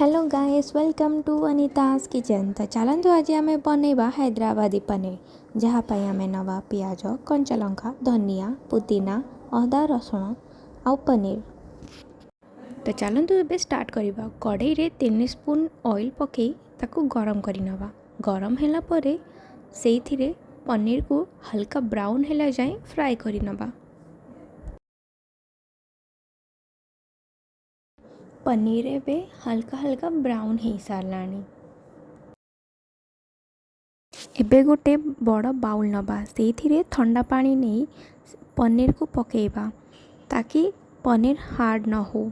Hello guys, welcome to Anita's Kitchen। ତ ଚାଲନ୍ତୁ, ଆଜି ଆମେ ବନେଇବା ହାଇଦ୍ରାବାଦୀ ପନିର, ଯାହା ପାଇଁ ଆମେ ନେବା ପିଆଜ, କଞ୍ଚା ଲଙ୍କା, ଧନିଆ, ପୁଦିନା, ଅଦା, ରସୁଣ ଆଉ ପନିର। ତ ଚାଲନ୍ତୁ ଏବେ ଷ୍ଟାର୍ଟ କରିବା। କଢ଼େଇରେ 3 ସ୍ପୁନ୍ ଅଏଲ୍ ପକାଇ ତାକୁ ଗରମ କରିନେବା। ଗରମ ହେଲା ପରେ ସେଇଥିରେ ପନିରକୁ ହାଲକା ବ୍ରାଉନ୍ ହେଲା ଯାଏଁ ଫ୍ରାଏ କରିନେବା। ପନିର ଏବେ ହାଲକା ହାଲକା ବ୍ରାଉନ୍ ହେଇସାରିଲାଣି। ଏବେ ଗୋଟେ ବଡ଼ ବାଉଲ୍ ନେବା। ସେଇଥିରେ ଥଣ୍ଡା ପାଣି ନେଇ ପନିରକୁ ପକାଇବା, ତାକି ପନିର ହାର୍ଡ଼ ନ ହଉ।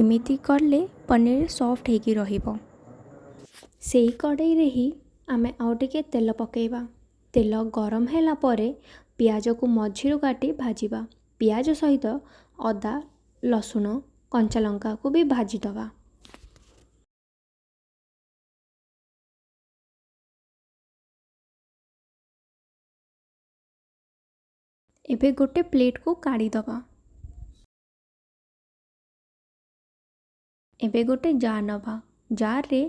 ଏମିତି କଲେ ପନିର ସଫ୍ଟ ହେଇକି ରହିବ। ସେଇ କଢ଼େଇରେ ହିଁ ଆମେ ଆଉ ଟିକେ ତେଲ ପକାଇବା। ତେଲ ଗରମ ହେଲା ପରେ ପିଆଜକୁ ମଝିରୁ କାଟି ଭାଜିବା। ପିଆଜ ସହିତ ଅଦା, ରସୁଣ, କଞ୍ଚା ଲଙ୍କାକୁ ବି ଭାଜିଦେବା। ଏବେ ଗୋଟେ ପ୍ଲେଟ୍କୁ କାଢ଼ିଦେବା। ଏବେ ଗୋଟେ ଜାର୍ ନେବା। ଜାର୍ରେ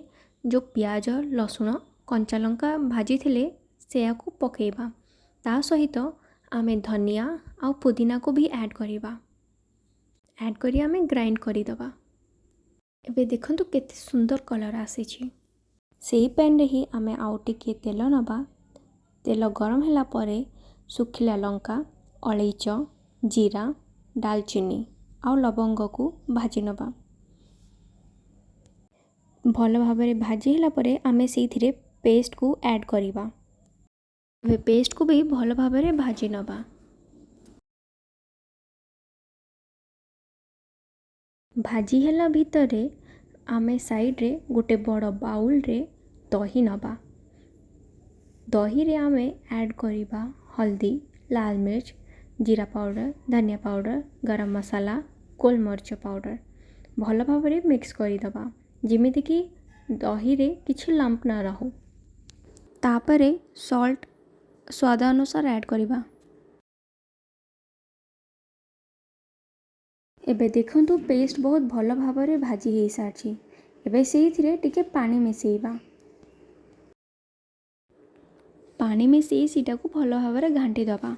ଯେଉଁ ପିଆଜ, ରସୁଣ, କଞ୍ଚା ଲଙ୍କା ଭାଜିଥିଲେ, ସେୟାକୁ ପକାଇବା। ତା ସହିତ ଆମେ ଧନିଆ ଆଉ ପୁଦିନାକୁ ବି ଆଡ଼୍ କରିବା। ଆଡ଼୍ କରି ଆମେ ଗ୍ରାଇଣ୍ଡ କରିଦେବା। ଏବେ ଦେଖନ୍ତୁ, କେତେ ସୁନ୍ଦର କଲର୍ ଆସିଛି। ସେଇ ପ୍ୟାନ୍ରେ ହିଁ ଆମେ ଆଉ ଟିକିଏ ତେଲ ନେବା। ତେଲ ଗରମ ହେଲା ପରେ ଶୁଖିଲା ଲଙ୍କା, ଅଳେଇଚ, ଜିରା, ଡାଲଚିନି ଆଉ ଲବଙ୍ଗକୁ ଭାଜି ନେବା। ଭଲ ଭାବରେ ଭାଜି ହେଲା ପରେ ଆମେ ସେଇଥିରେ ପେଷ୍ଟକୁ ଆଡ଼୍ କରିବା। ଏବେ ପେଷ୍ଟକୁ ବି ଭଲ ଭାବରେ ଭାଜି ନେବା। ଭାଜି ହେଲା ଭିତରେ ଆମେ ସାଇଡ଼୍ରେ ଗୋଟେ ବଡ଼ ବାଉଲ୍ରେ ଦହି ନେବା। ଦହିରେ ଆମେ ଆଡ଼୍ କରିବା ହଳଦୀ, ଲାଲ ମିର୍ଚ, ଜିରା ପାଉଡ଼ର, ଧନିଆ ପାଉଡ଼ର, ଗରମ ମସଲା, ଗୋଲମରିଚ ପାଉଡ଼ର। ଭଲ ଭାବରେ ମିକ୍ସ କରିଦେବା, ଯେମିତିକି ଦହିରେ କିଛି ଲମ୍ପ ନ ରହୁ। ତାପରେ ସଲ୍ଟ ସ୍ୱାଦ ଅନୁସାରେ ଆଡ଼୍ କରିବା। ଏବେ ଦେଖନ୍ତୁ, ପେଷ୍ଟ ବହୁତ ଭଲ ଭାବରେ ଭାଜି ହେଇସାରିଛି। ଏବେ ସେଇଥିରେ ଟିକେ ପାଣି ମିଶାଇବା। ପାଣି ମିଶାଇ ସେଇଟାକୁ ଭଲ ଭାବରେ ଘାଣ୍ଟି ଦେବା।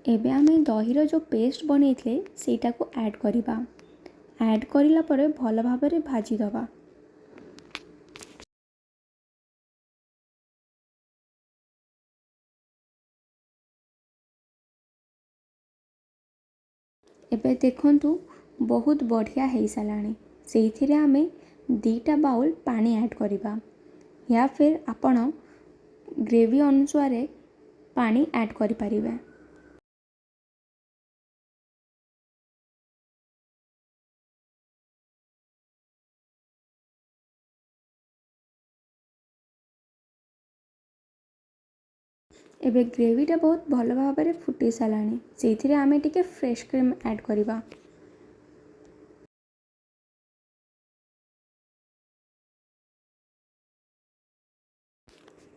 ଏବେ ଆମେ ଦହିର ଯେଉଁ ପେଷ୍ଟ ବନେଇଥିଲେ, ସେଇଟାକୁ ଆଡ଼୍ କରିବା। ଆଡ଼୍ କରିଲା ପରେ ଭଲ ଭାବରେ ଭାଜିଦେବା। ଏବେ ଦେଖନ୍ତୁ, ବହୁତ ବଢ଼ିଆ ହେଇସାରିଲାଣି। ସେଇଥିରେ ଆମେ 2ଟା ବାଉଲ୍ ପାଣି ଆଡ଼୍ କରିବା ୟା ଫିର୍ ଆପଣ ଗ୍ରେଭି ଅନୁସାରେ ପାଣି ଆଡ଼୍ କରିପାରିବେ। ଏବେ ଗ୍ରେଭିଟା ବହୁତ ଭଲ ଭାବରେ ଫୁଟି ସାରିଲାଣି। ସେଇଥିରେ ଆମେ ଟିକେ ଫ୍ରେଶ୍ କ୍ରିମ୍ ଆଡ଼୍ କରିବା।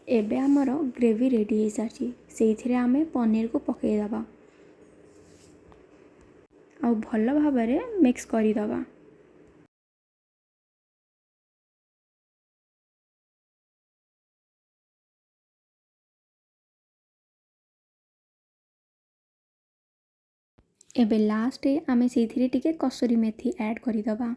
ଏବେ ଆମର ଗ୍ରେଭି ରେଡ଼ି ହେଇସାରିଛି। ସେଇଥିରେ ଆମେ ପନିରକୁ ପକାଇଦେବା ଆଉ ଭଲ ଭାବରେ ମିକ୍ସ କରିଦେବା। ଏବେ ଲାଷ୍ଟରେ ଆମେ ସେଇଥିରେ ଟିକେ କସୁରୀ ମେଥି ଆଡ଼୍ କରିଦେବା।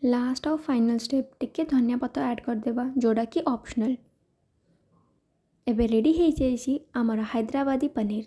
ଲାଷ୍ଟ ଆଉ ଫାଇନାଲ୍ ଷ୍ଟେପ୍, ଟିକେ ଧନିଆ ପତ୍ର ଆଡ଼୍ କରିଦେବା, ଯେଉଁଟାକି ଅପସନାଲ୍। ଏବେ ରେଡ଼ି ହେଇଯାଇଛି ଆମର ହାଇଦ୍ରାବାଦୀ ପନିର।